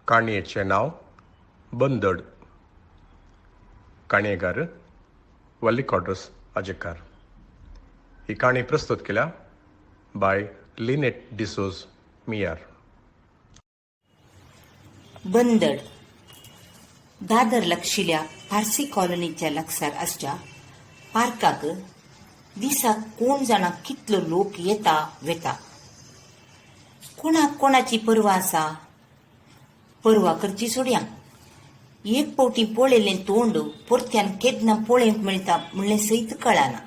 काणयेचें नांव बंदड. काणयेगार वल्ली कॉड्रस आजेकार. ही काणी प्रस्तुत केल्या बाय लिनेट डिसोज मियार. बंदड. दादर लागशिल्ल्या पारसी कॉलनीच्या लागसार आसच्या पार्काक दिसाक कोण जाणा कितलो लोक येता वेता. कोणाक कोणाची पर्वा आसा? पर्वा करची सोडया, एक फावटी पळयल्लें तोंड परत्यान केन्ना पळोवंक मेळटा म्हणलें सयत कळना.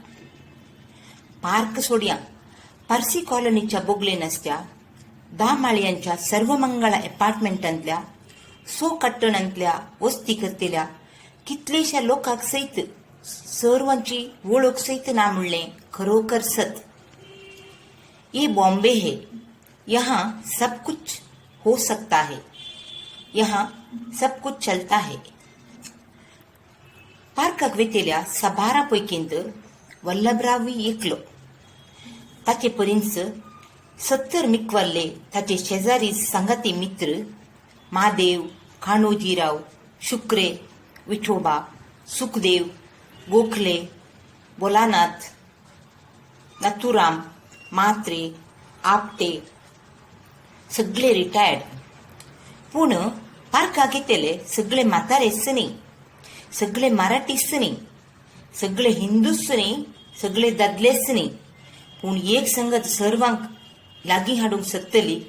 पार्क सोडया, पारसी कॉलनीच्या बोगलेन आसच्या 10 माळयांच्या सर्वमंगळा एपार्टमेंटांतल्या सो कट्टणांतल्या वस्ती करतल्या कितलेश्या लोकांक सयत सर्वांची वळख सयत ना म्हणलें खरोखर सत. ये बॉम्बे है, यहाँ सब कुछ हो सकता है, यहाँ सब कुछ चलता है. पार्काक वेतेल्या साबारा पैकींत वल्लभराव एकलो. ताचे परींच 70 मिकवाल्ले ताचे शेजारी सांगाती मित्र महादेव, कान्होजीराव, शुक्रे, विठोबा, सुखदेव, गोखले, बोलानाथ, नथुराम, म्हात्रे, आपटे सगळे रिटायर्ड. पूण पार्काक येतले सगळे म्हातारेच न्ही, सगळे मराठीच न्ही, सगळे हिंदूच न्ही, सगळे दादलेच न्ही, पूण एक संगत सर्वांक लागीं हाडूंक सोदतली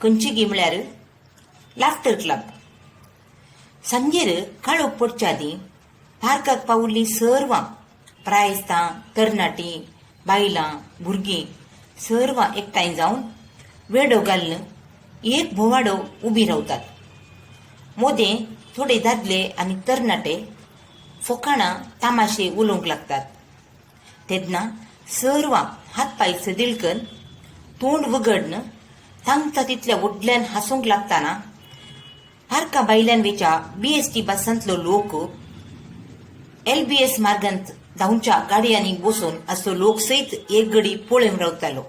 खंयची गी म्हळ्यार लाफ्टर क्लब. सांजेर काळोख पडच्या आदीं पार्काक पावल्लीं सर्वां प्रायस्तां, तरणाटीं, बायलां, भुरगीं सर्वां एकठांय जावन वेडो घालून एक भोवाडो उबी रावतात. मोदें थोडे दादले आनी तरणाटे फोकाणां तामाशे उलोवंक लागतात. तेन्ना सर्वां हात पांय सदिळकन तोंड उगडन तांकां तितल्या व्हडल्यान हांसूंक लागताना पार्का भायल्यान वेच्या बीएसटी बसांतलो लोक, एलबीएस मार्गांत धांवच्या गाडयांनी बसून असो लोक सयत एक गडी पळोवन रावतालो.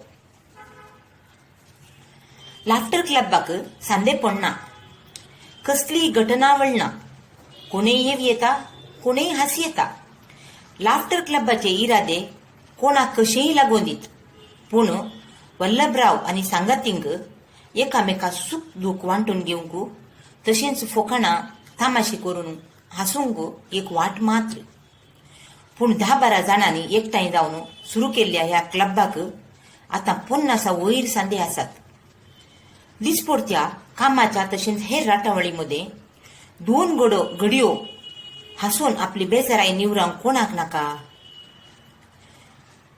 लाफ्टर क्लबाक सांदेपण ना, कसलीय घटनावळ ना. कोणूय येव येता, कोणूय हांस येता. लाफ्टर क्लबाचे इरादे कोणाक कशेंय लागून दीत, पूण वल्लभराव आनी सांगातींक एकामेका सुख दूख वांटून घेवंक तशेंच फोकाणां तामाशे करून हांसूंक एक वाट मात्र. पूण 10-12 जाणांनी एकठांय जावन सुरू केल्ल्या ह्या क्लबाक आतां 50 वयर सांदे आसात. दिसपडत्या कामाच्या तशेंच हेर राटावळी मदें दोन गडो घडयो हांसून आपली बेजाराय निवरावंक कोणाक नाका?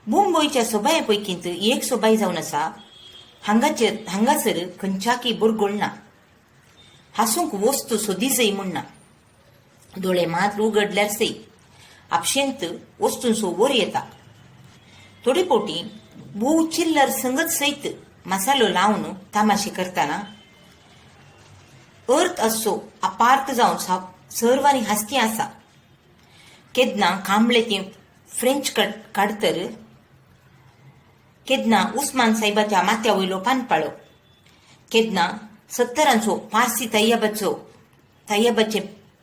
मुंबयच्या सोबाया पैकींत एक सोबाय जावन आसा हांगाचेर. हांगासर खंयच्याकी बुरगोळ ना, हांसूंक वस्तू सोदी जय म्हूण ना. दोळे मात्र उगडल्यार सय आपशेंत वस्तूंचो वर येता. थोडे फावटी भोव चिल्लर संगत सयत मसालो लावन तामाशे करतना अर्थ असो अपार्थ जावन सर्वांनी हांसचें आसा. केन्ना कांबळे ती फ्रेंच काडतर, केन्ना उस्मान साहेबाच्या माथ्या वयलो पानपाळो, केन्ना 70रांचो पारसी तय्यबाचो तय्यबाचे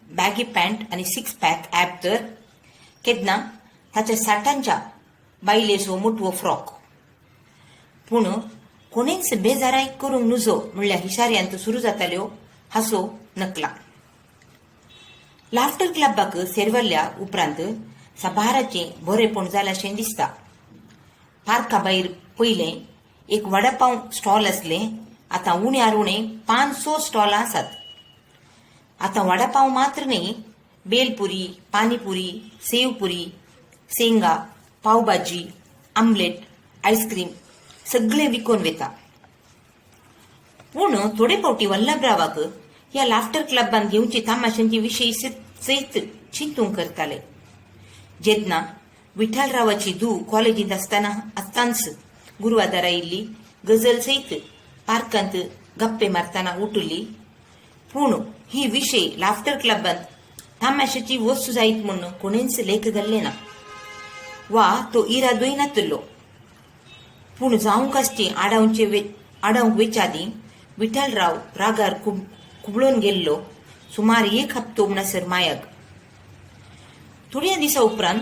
बॅगी पॅन्ट आनी सिक्स पॅक ॲब, तर केन्ना ताच्या 60ांच्या बायलेचो मोटवो फ्रॉक. पूण कोणेच बेजाराय करूंक नुजो म्हणल्यार हिशार्यांत सुरू जाताल्यो हांसो नकला. लाफ्टर क्लबाक सेरवल्ल्या उपरांत साबाराचें बरेपण जालाशें दिसता. पार्का भायर पयलें एक वडापाव स्टॉल आसलें, आतां उण्यार उणें 500 स्टॉलां आसात. आतां वडापाव मात्र न्ही, बेलपुरी, पानीपुरी, सेवपुरी, शेंगा, पावभाजी, आमलेट, आयस्क्रीम सगळें विकून वेता. पूण थोडे फावटी वल्लभरावाक ह्या लाफ्टर क्लबान घेवची तामाशांची विशय सयत चिंतूंक करताले. जेन्ना विठ्ठलरावाची धूव कॉलेजींत आसतना आसतांच गुरवादारा आयिल्ली गजल सयत पार्कांत गप्पे मारतना उठली. पूण ही विशय लाफ्टर क्लबांत तामाशाची वस्तू जायत म्हूण कोणेंच लेख घाल्लें ना वा तो इरादोय नातलो. पूण जावंक आसची आडावचे आडावंक वेच्या आदीं विठ्ठलराव रागार खुबळून गेल्लो सुमार एक हप्तो म्हणसर मायग. थोड्या दिसा उपरांत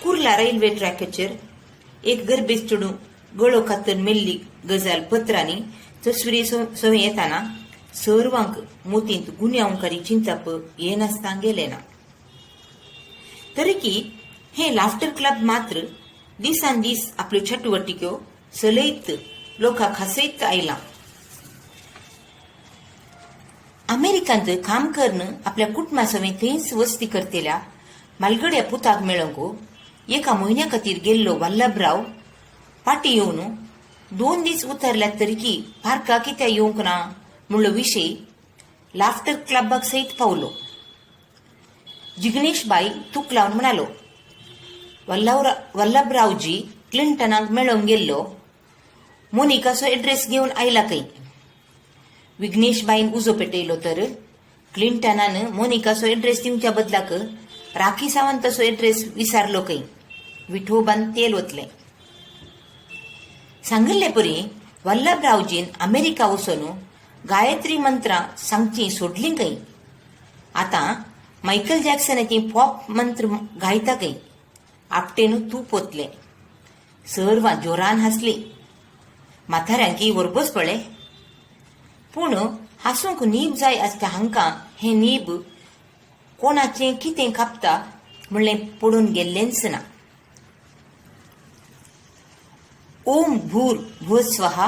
कुर्ला रेल्वे ट्रॅकाचेर एक गर्भेस्त चेडूं गळो कातरून मेल्ली गजाल पत्रांनी तस्विरी सवे येताना सर्वांक मोतींत गुन्यांवकारी चिंताप येनासतना गेलें ना. तरीकी हें लाफ्टर क्लब मात्र दिसान दीस आपल्यो चटुवटिक्यो चलयत लोकांक हांसयत आयलां. अमेरिकांत काम करून आपल्या कुटुंबा सवें थंयच वस्ती करतल्या म्हालगड्या पुताक मेळोवंक एका म्हयन्या खातीर गेल्लो वल्लभराव फाटीं येवन 2 दीस उतरल्यात तरीकी पार्का कित्याक येवंक ना म्हणलो विशय लाफ्टर क्लबाक सयत पावलो. जिग्नेश बाई तूक लावन म्हणालो, वल्लभरावजी क्लिंटनाक मेळोवंक गेल्लो, मोनिकाचो एड्रेस घेवन आयला खंय. विघ्नेश बाईन उजो पेटयलो तर क्लिंटनान मोनिकाचो एड्रेस दिवच्या बदलाक राखी सावंताचो एड्रेस विसारलो खंय. विठोबान तेल ओतलें. सांगिल्ले परी वल्लभरावजीन अमेरिका वचून गायत्री मंत्रां सांगचीं सोडलीं खंय. आतां मायकल जॅक्सनाची पॉप मंत्र गायता खंय. आपटेन तूप ओतलें. सर्वां जोरान हांसलीं. म्हाताऱ्यांकी वरबस पळय. पूण हांसूंक नीब जाय आसता हांकां हें नीब कोणाचें कितें कापता म्हणलें पडून गेल्लेंच ना. ओम भूर भुवस्वहा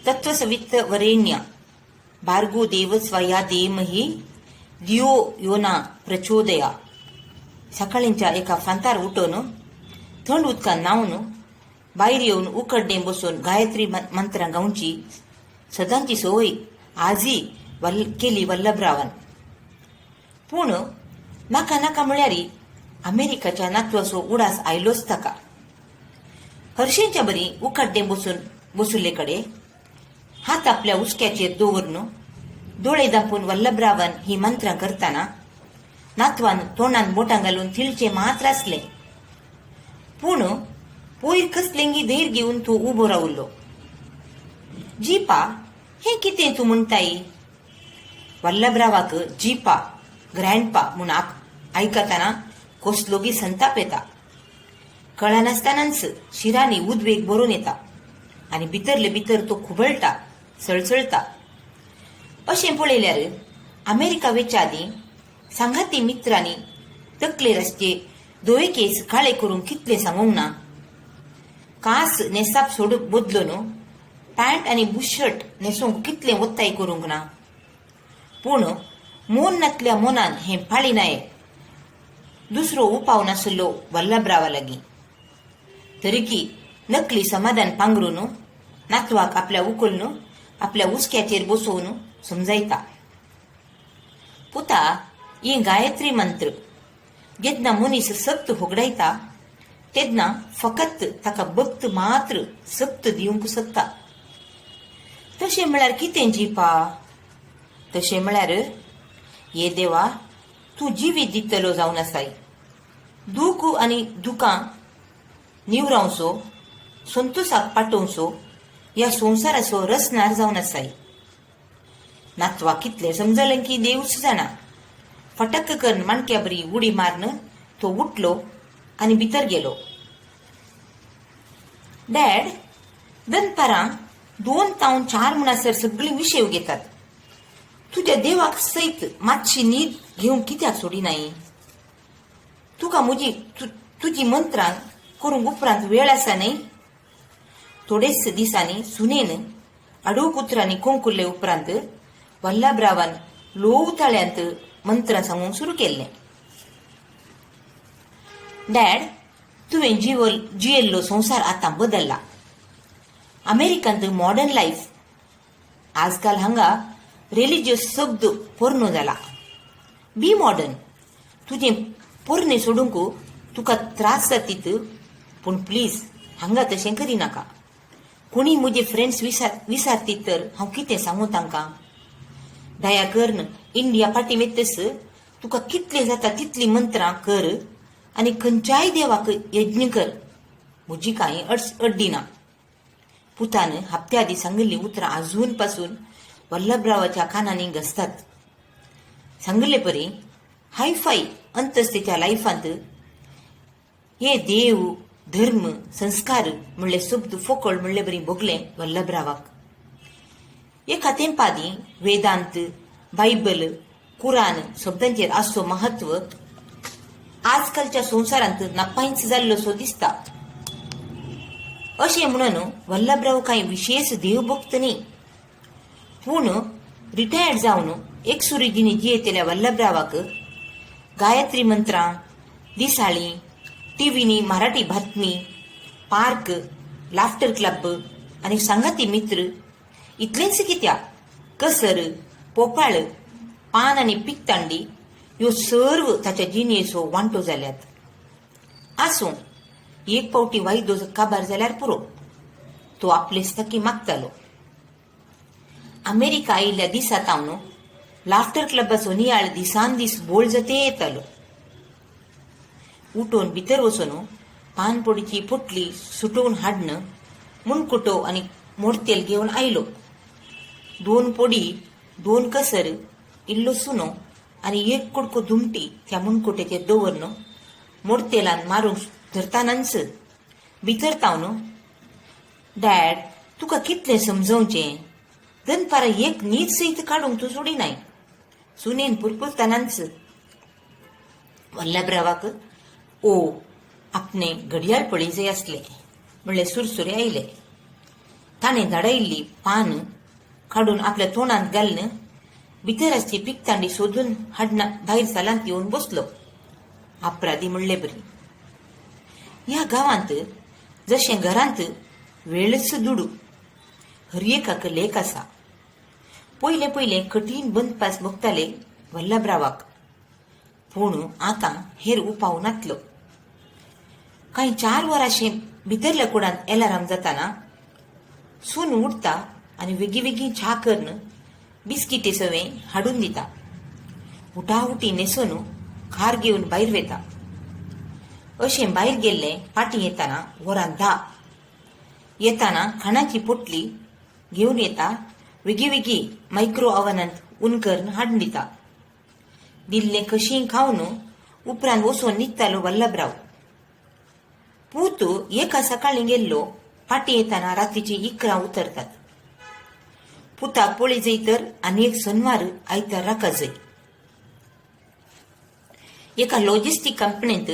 तत्वसवित वरेण्य भार्गो देवस्वया देमही दियो योना प्रचोदया. सकाळींच्या एका फांतार उठून थंड उदकान न्हावन भायर येवन उकडणें बसून गायत्री मंत्रां गावची सदांची संवय आजी केली वल्लभरावान. पूण नाका नाका म्हळ्यार अमेरिकाच्या नातवाचो उडास आयलोच ताका. हरशींच्या बरी उकाड्डें बसून बसुल्ले कडेन हात आपल्या हुस्क्याचेर दवरून दोळे दांपून वल्लभरावान ही मंत्रां करतना नातवान तोंडान बोटां घालून थिळचें मात्र आसलें. पूण पयर कसलेंगी धैर्य घेवन तूं उबो रावलो. जीपा, हें कितें तूं म्हणटाय? वल्लभरावाक जीपा ग्रँडपा म्हूण आयकतना कसलोगी संताप येता. कळनासतनाच शिरांनी उद्वेग भरून येता आनी भितरले भितर तो खुबळटा, सळसळटा. अशें पळयल्यार अमेरिका वेच्या आदीं सांगाती मित्रांनी तकलेर आसचे धवे केस काळे करूंक कितलें सांगूंक ना. कास नेसाप सोडूंक बदलून पॅन्ट आनी बुशर्ट न्हेसूंक कितलें ओत्ताय करूंक ना. पूण मोन नातल्या मोनान हें पाळिनाये दुसरो उपाव नाशिल्लो वल्लभरावा लागीं. तरीकी नकली समाधान पांगरून नातवाक आपल्या उखलून आपल्या हुस्क्याचेर बसोवन समजायता, पुता, ही गायत्री मंत्र जेन्ना मनीस सक्त होगडायता तेन्ना फकत ताका भक्त मात्र सक्त दिवंक शकता. तशें म्हळ्यार कितें जिपा? तशें म्हळ्यार ये देवा, तूं जिवीत दितलो जावन आसाय. दूख आनी दुकां निवरावचो, संतोसाक पाटोवचो ह्या संवसाराचो रचणार जावन आसाय. नातवा कितलें समजलें की देवूच जाणा. फटक्क करून माणक्या बरी उडी मारून तो उठलो आनी भितर गेलो. डॅड, दनपारां 2 तावन 4 म्हणसर सगळीं विशेव घेतात. तुज्या देवाक सयत मातशी न्हीद घेवंक कित्याक सोडिनाय? तुका म्हजी तुजी मंत्रां करूंक उपरांत वेळ आसा न्हय? थोडेच दिसांनी सुनेन आडूक उतरांनी कोंकुल्ले उपरांत वल्लभरावान ल्हव ताळ्यांत मंत्रां सांगूंक सुरू केल्लें. डॅड, तुवें जियेल्लो संवसार आतां बदल्ला. अमेरिकांत मॉडर्न लायफ. आजकाल हांगा रिलिजियस शब्द पोरणो जाला. बी मॉडर्न. तुजें पोरणें सोडूंक तुका त्रास जातीत, पूण प्लीज हांगा तशें करिनाका. कोणी म्हजे फ्रेंड्स विसारतीत तर हांव कितें सांगू तांकां? दया करून इंडिया फाटीं वेतस तुका कितलें जाता तितलीं मंत्रां कर आनी खंयच्याय देवाक यज्ञ कर. म्हजी कांय अड्डी ना. पुतान हप्त्या आदीं सांगिल्लीं उतरां आजून पासून वल्लभरावाच्या कानांनी घसतात. सांगिल्ले परी हायफाय अंतस्तेच्या लायफांत हे देव, धर्म, संस्कार म्हणले शब्द फोकळ म्हणले बरी भोगले वल्लभरावाक. एका तेंपादी वेदांत, बायबल, कुराण शब्दांचेर आसचो महत्व आजकालच्या संवसारांत नपायच जाल्लो सो दिसता. अशें म्हणून वल्लभराव कांय विशेश देवभक्त न्ही, पूण रिटायर्ड जावन एकसुरी जिणी जियेतल्या वल्लभरावाक गायत्री मंत्रां, दिसाळीं, टीव्हीनी मराठी बातमी, पार्क, लाफ्टर क्लब आनी सांगाती मित्र इतलेंच कित्याक, कसर, पोपाळ, पान आनी पिकतांडी ह्यो सर्व ताच्या जिणेचो वांटो जाल्यात. आसूं, एक फावटी वायदो काबार जाल्यार पुरो, तो आपलेच ताकी मागतालो. अमेरिका आयिल्ल्या दिसा तावन लाफ्टर क्लबाचो नियाळ दिसान दीस बोळ जाते येतालो. उठून भितर वचून पानपोडीची पोटली सुटोवन हाडन मुणकुटो आनी मोडतेल घेवन आयलो. दोन पोडी, दोन कसर, इल्लो सुनो आनी एक कुडको धुमटी त्या मुणकुट्याचेर दवरन मोडतेलान मारूंक धरतानाच भितर तावन, "डॅड, तुका कितलें समजवचें? दनपारा एक न्हीद सयत काडूंक तूं सोडिनाय," सुनेन पुरपुरतानाच वल्लभरावाक ओ आपणे घडयाळ पळय जाय आसले म्हणले सुरसुरे आयले. ताणें धाडायिल्ली पान काडून आपल्या तोंडांत घालून भितर आसची पिकतांडी सोदून हाडना भायर सालांत येवन बसलो अपराधी म्हणले बरी. ह्या गांवांत जशें घरांत वेळच दुडू. हर एकाक लेख आसा. पयलें पयलें कठीण बंदपास भोगताले वल्लभरावाक, पूण आतां हेर उपाव नातलो. कांय 4 वरांशें भितरल्या कुडांत एलाराम जाताना सून उठता आनी वेगीं वेगीं च्या करन बिस्किटी सवें हाडून दिता. उठाउठी न्हेसून कार घेवन भायर वेता. अशें भायर गेल्लें फाटीं येताना वरां 10. येताना खाणाची पोटली घेवन येता. वेगीं वेगीं मायक्रो ओव्हनांत उन करन हाडून दिता. दिल्लें कशीं खावन उपरांत वचून न्हिदतालो वल्लभराव. पूत एका सकाळीं गेल्लो, फाटीं येताना रातीची 11 उतरतात. पुताक पळय जाय तर आनी एक सनवार आयतार राखा जाय. एका लॉजिस्टीक कंपनीत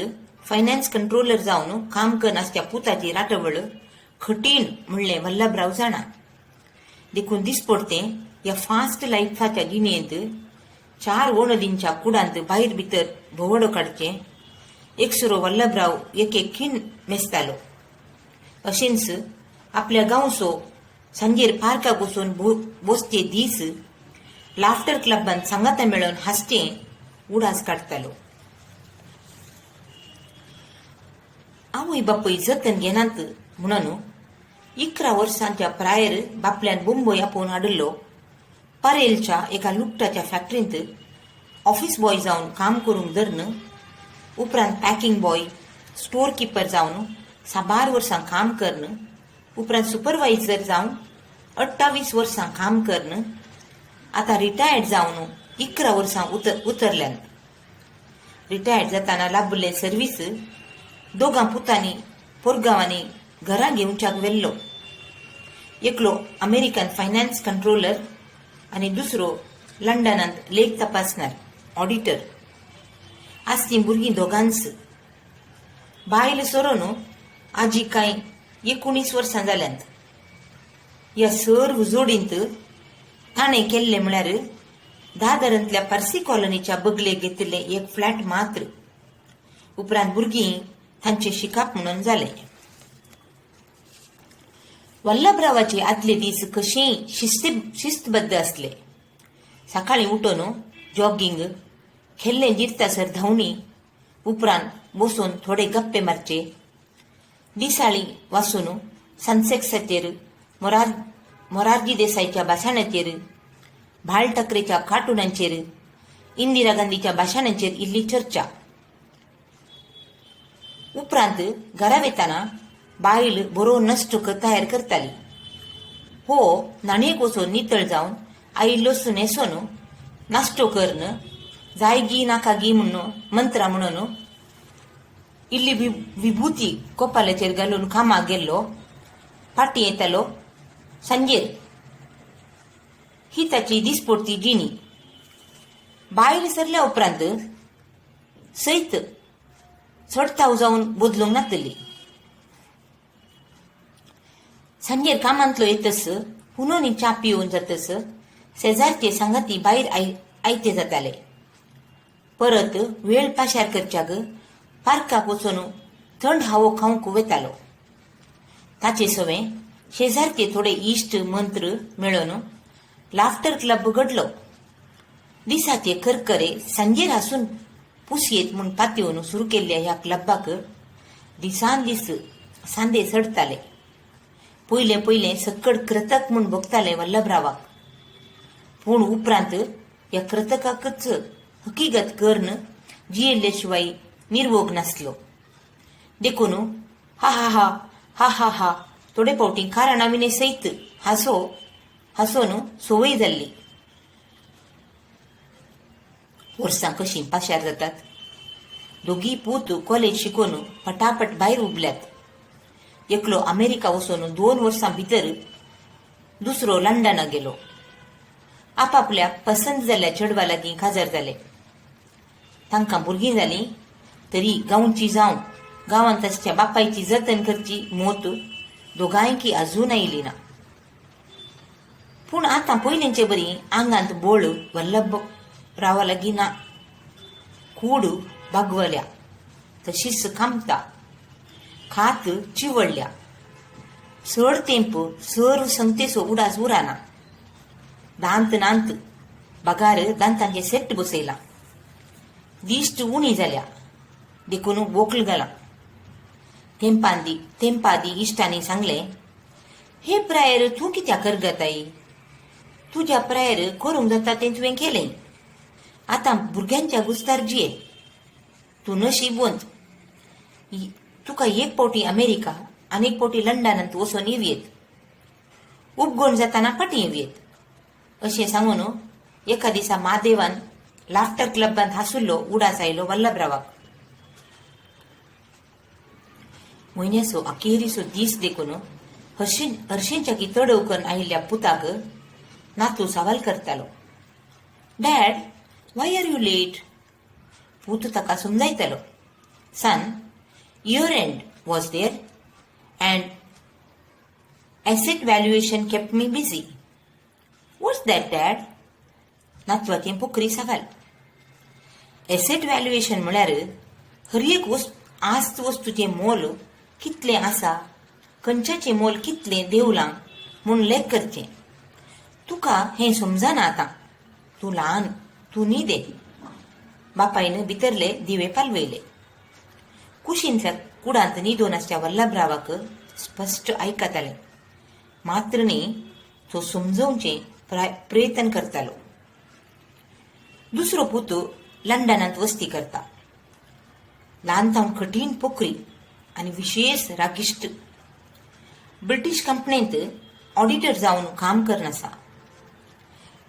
फायनान्स कंट्रोलर जावन काम करन आसच्या पुताची राटवळ कठीण म्हणलें वल्लभराव जाणा. देखून दिसपडतें ह्या फास्ट लायफाच्या जिणेंत चार वणदींच्या कुडांत भायर भितर भोंवडो काडचें एकसुरो वल्लभराव एक एक खीण मेजतालो. अशेंच आपल्या गांवचो सांजेर पार्काक वचून बसचे दीस, लाफ्टर क्लबान सांगाता मेळून हांसचें उडास काडटालो. आवय बापूय जतन घेनात म्हणून 11 वर्सांच्या प्रायर बापल्यान मुंबय आपोवन हाडिल्लो. परेलच्या एका लुगटाच्या फॅक्टरींत ऑफिस बॉय जावन काम करूंक धरून उपरांत पॅकिंग बॉय, स्टोर किपर जावन साबार वर्सां काम करन उपरांत सुपरवायझर जावन 28 वर्सां काम करन आतां रिटायर्ड जावन 11 वर्सां उतरल्यान. रिटायर्ड जाताना लाभिल्लें सर्वीस दोगां पुतांनी पोरगांवांनी घरां घेवच्याक व्हेल्लो. एकलो अमेरिकन फायनान्स कंट्रोलर आनी दुसरो लंडनांत लेख तपासणार ऑडिटर. आसतीं भुरगीं दोगांच. बायल सोरोन आजी कांय 19 वर्सां जाल्यांत. ह्या सर्व जोडींत ताणें केल्लें म्हळ्यार दादरांतल्या पारसी कॉलनीच्या बगलेक घेतिल्लें एक फ्लॅट मात्र. उपरांत भुरगीं तांचें शिकप म्हणून जालें. वल्लभरावाचे आदले दीस कशेय शिस्तबद्ध आसले. सकाळीं उठून जॉगिंग, खेल्लें जिरतासर धांवणी, उपरांत बसून थोडे गप्पे मारचे, दिसाळीं वाचून सनसेक्साचेर, मोरारजी देसाईच्या भाशणाचेर, बाळ ठाकरेच्या कार्टुनांचेर, इंदिरा गांधीच्या भाशणांचेर इल्ली चर्चा. उपरांत घरा वेताना बायल बरो नश्टो तयार करताली. हो न्हाणयेक वचून नितळ जावन आयिल्लो न्हेसोन नाश्टो करन जाय गी नाका गी म्हणून मंत्रां म्हणून इल्ली विभूती कोपाल्याचेर घालून कामाक गेल्लो, फाटीं येतालो सांजेर. ही ताची दिसपडती जिणी. भायर सरल्या उपरांत सयत चडताव जावन बदलूंक नातली. सांजेर कामांतलो येतस हुनोनी च्या पिवन जातस शेजारचे सांगाती भायर आयते जाताले. परत वेळ पाशार करच्याक पार्काक वचून थंड हवो खावंक वेतालो. ताचे सवें शेजारचे थोडे इश्ट मंत्र मेळोवन लाफ्टर क्लब घडलो. दिसाचे करकरे सांजेर हासून पुसयेत म्हूण पातयेवन सुरू केल्ल्या ह्या क्लबाक दिसान दीस सांदे चडताले. पयलें पयलें सक्कड कृतक म्हूण भोगताले वल्लभरावाक, पूण उपरांत ह्या कृतकाकच हकीगत करून जियेल्ले शिवाय निर्वोग नासलो. देखून हा हा हा हा हा हा थोडे फावटी कारणां विणे सयत हांसो हांसोन संवय जाल्ली. वर्सां कशीं पाशार जातात. दोगी पूत कॉलेज शिकून पटापट भायर उबल्यात. एकलो अमेरिका वचून 2 वर्सां भितर, दुसरो लंडना गेलो. आपापल्या पसंत जाल्ल्या चेडवा लागीं काजार जाले. तांकां भुरगीं जालीं तरी गांवची जावं गांवांत आसच्या बापायची जतन करची मोत दोगांयकी अजून आयली ना. पूण आतां पयलींचे बरी आंगांत बोळ वल्लभ रावा लागीं ना. कूड बागवल्या, तशीच कामता, खात चिवडल्या. चड तेंप सर संगतेचो उडास उराना. दांत नांत, बगार दांतांचे सेट बसयला. दिश्ट उणी जाल्या देखून वोकल घालां. तेंपादी तेंपादी इश्टांनी सांगलें, हे प्रायर तूं कित्याक करगताय? तुज्या प्रायर करूंक जाता तें तुवें केलें. आतां भुरग्यांच्या गुस्तार जिये. तूं नशीबवंत, तुका एक फावटी अमेरिका आनी एक फावटी लंडनांत वचून येवयेत, उपगण जाताना फाटीं येवयेत, अशें सांगून एका दिसा महादेवान लाफ्टर क्लबांत हांसुल्लो उडास आयलो वल्लभरावाक. म्हयन्याचो अखेरीचो दीस देखून हरशींच्याकी तडव करून आयिल्ल्या पुताक नातू सवाल करतालो, Dad, why are you late? पूत ताका समजायतालो, Son, year end was there and asset valuation kept me busy. What's that, Dad? नातवाचें पोखरी सवाल. एसेट व्हॅल्युएशन म्हळ्यार हर एक आस्त वस्तूचें मोल कितलें आसा, खंयच्याचें मोल कितलें देंवलां म्हूण लेख करचें. तुका हें समजना आतां, तूं ल्हान, तूं न्हिदे. बापायन भितरले दिवे पालवयले. कुशींतल्या कुडांत न्हिदून आसच्या वल्लभरावाक स्पश्ट आयकतालें मात्र न्ही, तो समजोवचें प्रयत्न करतालो. दुसरो पूत लंडनांत वस्ती करता. ल्हान तावन कठीण पोखरी आनी विशेश रागिश्ट. ब्रिटीश कंपनींत ऑडिटर जावन काम करन आसा.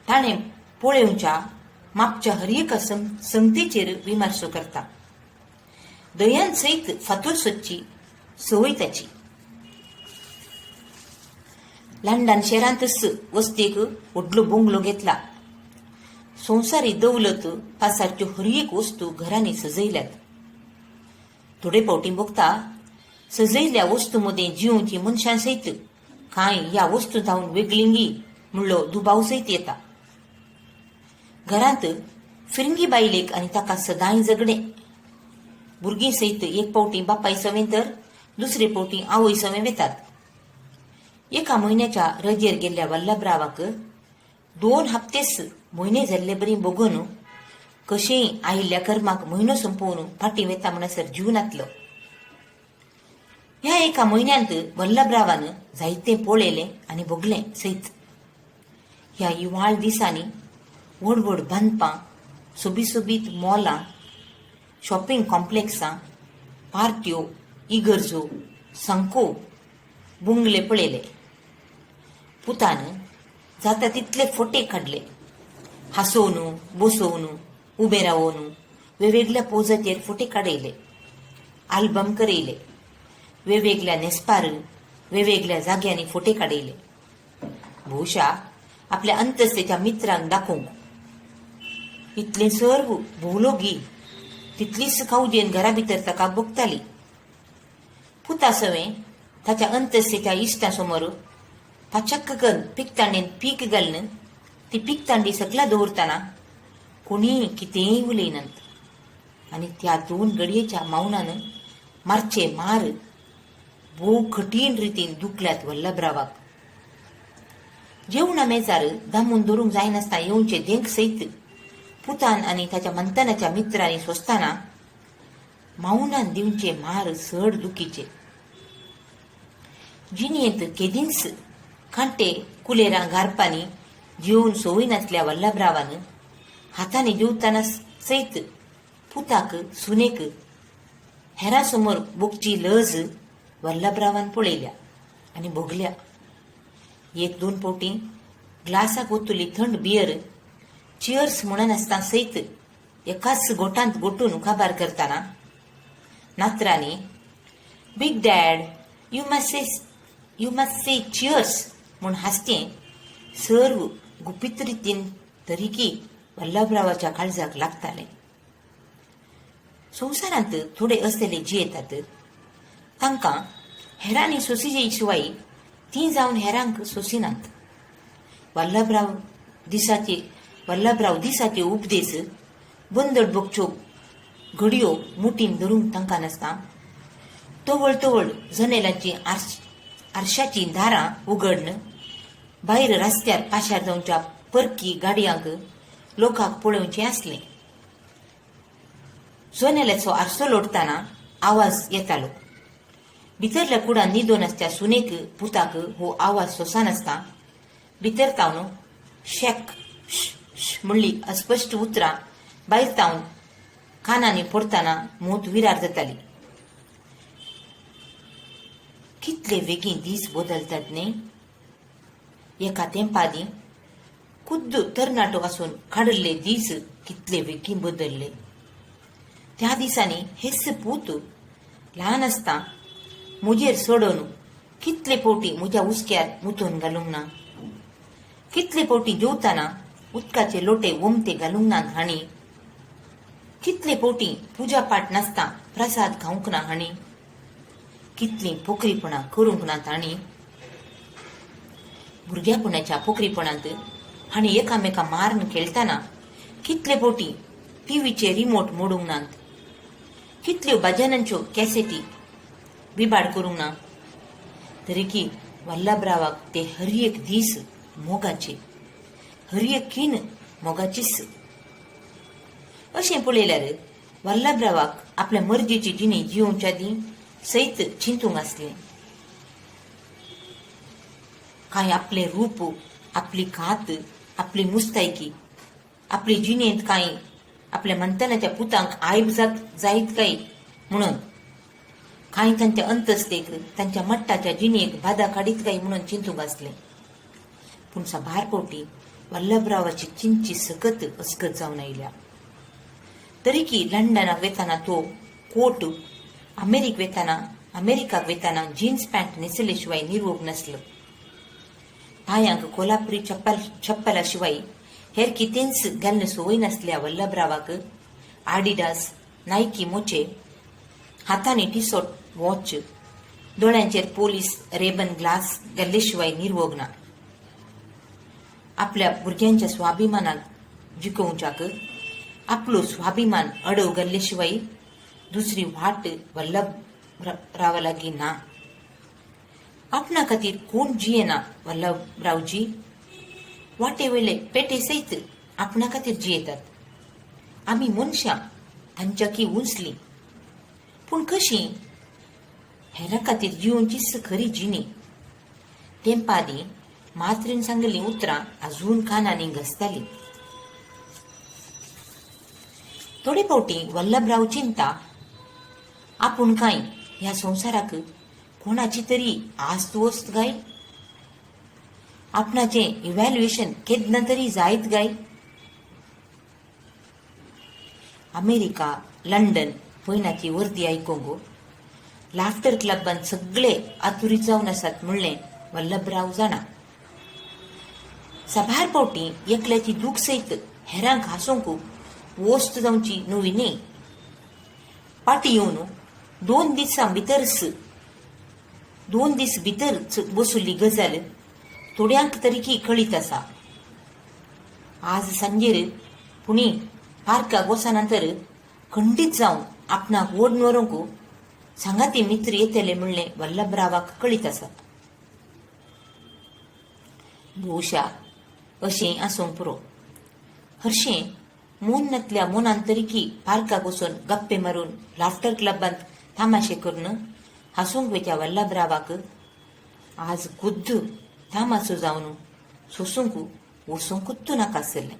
ताणें पळोवच्या मापच्या हर एका संगतेचेर विमर्शो करता. दयान सयत फातोर सोदची संवय ताची. लंडन शहरांतच वस्तीक व्हडलो बंगलो घेतला. संवसारी दौलत पासारच्यो हर एक वस्तू घरांनी सजयल्यात. थोडे फावटी भोगता सजयल्ल्या वस्तू मदें जिवची मनशां सयत कांय ह्या वस्तू जावन वेगळिंगी म्हणलो दुबाव सयत येता. घरांत फिरंगी बायलेक आनी ताका सदांय झगडें. भुरगीं सयत एक फावटी बापाय सवें तर दुसरे फावटी आवय सवें वेतात. एका म्हयन्याच्या रजेर गेल्ल्या वल्लभरावाक 2 हप्तेच म्हयने जाल्ले बरी बघून कशेंय आयिल्ल्या कर्माक म्हयनो सोंपोवन फाटीं वेता म्हणसर जीव नातलो. ह्या एका म्हयन्यांत वल्लभरावान जायतें पळयलें आनी भोगलें सयत. ह्या हिवाळ दिसांनी व्हड व्हड बांदपां, सोबीत सोबीत मॉलां, शॉपिंग कॉम्प्लेक्सां, पार्ट्यो, इगर्जो, संको, बुंगले पळयले. पुतान जाता तितले फोटे काडले, हांसोवन बसोवन उबें रावून वेगवेगळ्या पोजाचेर फोटे काडयले, आल्बम करयले, वेगवेगळ्या न्हेसपार वेगवेगळ्या जाग्यांनी फोटे काडयले, बहुशा आपल्या अंतस्तेच्या मित्रांक दाखोवंक. इतलें सर्व भोवलोगी तितलीच कावजेन घरा भितर ताका भोगताली. पुता सवें ताच्या अंतस्तेच्या इश्टा समोर पाचक्क करून पिकतांडेन पीक घालून ती पिकतांडी सकला दवरतना कोणीय कितेंय उलयनात आनी त्या दोन घडयेच्या मौनान मारचे मार भोव कठीण रितीन दुखल्यात वल्लभरावाक. जेवणा मेजार दामून धरूंक जायनासतना येवचे देंक सयत पुतान आनी ताच्या मंतनाच्या मित्रांनी सोंसतना मौनान दिवचे मार चड दुखीचे. जिणयेंत केदींच कांटे कुलेरां गारपांनी जेवन संवय नासल्या वल्लभरावान हातांनी जेवतना सयत पुताक सुनेक हेरां समोर भोगची लज वल्लभरावान पळयल्या आनी भोगल्या. एक दोन फावटी ग्लासाक ओतुली थंड बियर चियर्स म्हणनासतना सयत एकाच गोटांत गोटून काबार करतना नातरांनी "Big dad, you must say cheers" म्हूण हासचें सर्व गुपीत रितीन तरीकी वल्लभरावाच्या काळजाक लागतालें. संवसारांत थोडे असले जियेतात, तांकां हेरांनी सोंसिजे शिवाय तीं जावन हेरांक सोंसिनात. वल्लभराव दिसाचे उपदेश बंदड भोगच्यो घडयो मुठीन धरूंक तांकां नासता तवळ तवळ जनेलाची आरशाचीं दारां उगडन भायर रस्त्यार पाशार जावच्या परकी गाडयांक लोकांक पळोवचें आसलें. जनेलाचो आरसो लोटतना आवाज येतालो. भितरल्या कुडान न्हिदोन आसच्या सुनेक पुताक हो आवाज सोंसनासता भितर तावन शेक श म्हणली अस्पश्ट उतरां भायर तावन कानांनी पडतना मोत विरार जाताली. कितले वेगीं दीस बदलतात न्ही? एका तेंपादी खुद्द तरणाटो आसून काडिल्ले दीस कितले वेगीं बदलले. त्या दिसांनी हेच पूत ल्हान आसता म्हजेर सोडून कितले फावटी म्हज्या हुस्क्यार मुतून घालूंक ना, कितले फावटी जेवतना उदकाचे लोटे ओमते घालूंक ना हांणी, कितले फावटी पुजा पाठ नासता प्रसाद खावंक ना हांणी, कितलीं पोकरीपणां करूंक ना तांणी. भुरग्यापणाच्या पोकरीपणांत हांणी एकामेका मारून खेळटना कितले फावटी टीव्हीचे रिमोट मोडूंक नात, कितल्यो भजनांच्यो कॅसेटी बिबाड करूंक ना. तरीकी वल्लभरावाक ते हर एक दीस मोगाचे, हर एक खीण मोगाचीच. अशें पळयल्यार वल्लभरावाक आपल्या मर्जीची जिणी जियोवच्या आदीं सयत चिंतूंक आसलें. कांय आपलें रूप, आपली कात, आपली मुस्तायकी आपली जिणेंत कांय आपल्या मंतनाच्या पुतांक आयब जायत काय म्हणून, कांय तांच्या अंतस्तेक तांच्या मट्टाच्या जिणेक बादा काडीत काय म्हणून चिंतूंक आसलें. पूण साबार फावटी वल्लभरावाची चिंतची सकत अस्कत जावन आयल्या. तरीकी लंडनाक वेताना तो कोट, अमेरिक वेताना अमेरिकाक वेताना जीन्स पॅन्ट न्हेसले शिवाय निरोग नासलो. पांयांक कोल्हापुरी चप्पल चप्पला शिवाय हेर कितेंच घालून संवय नासल्या वल्लभरावाक आडिडास, नायकी मोचे, हातांनी टिसोट वॉच, दोळ्यांचेर पोलीस रेबन ग्लास घाल्ले शिवाय निर्वोग ना. आपल्या भुरग्यांच्या स्वाभिमानाक जिखोवच्याक आपलो स्वाभिमान अडव घाल्ले शिवाय दुसरी वाट वल्लभरावा लागीं ना. आपणा खातीर कोण जियेना वल्लभरावजी. वाटे वयले पेटे सयत आपणा खातीर जियेतात. आमी मनशां तांच्याकी उंचली, पूण कशी? हेरां खातीर जियोवचीच खरी जिणी. तेंपा आदीं मात्रेन सांगिल्लीं उतरां अजून कानांनी घसतालीं. थोडे फावटी वल्लभराव चिंता, आपूण कांय ह्या संवसाराक कोणाची तरी आस्त वस्त काय? आपणाचें इव्हॅल्युएशन केन्ना तरी जायत काय? अमेरिका, लंडन पयणाची वर्दी आयकूंक लाफ्टर क्लबान सगळे आतुरीत जावन आसात म्हणलें वल्लभराव जाणा. साबार फावटी एकल्याची दूख सयत हेरांक हांसूंक वोस्त जावची नवी न्ही. पाटी येवन 2 दिसां भितरच 2 दीस भितर बसुल्ली गजाल थोड्यांक तरीकी कळीत आसा. आज सांजेर पुणी पार्काक वचना तर खंडीत जावन आपणाक ओडून व्हरूंक सांगाती मित्र येतले म्हणलें वल्लभरावाक कळीत आसा. बहुशा अशें आसूंक पुरो. हरशें मोनांतल्या मोनान तरीकी पार्काक वचून गप्पे मारून लाफ्टर क्लबांत तामाशे करून हांसूंक वेच्या वल्लभरावाक आज खुद्द तामासो जावन सोसूंक वचूंकूच नाका आसलें.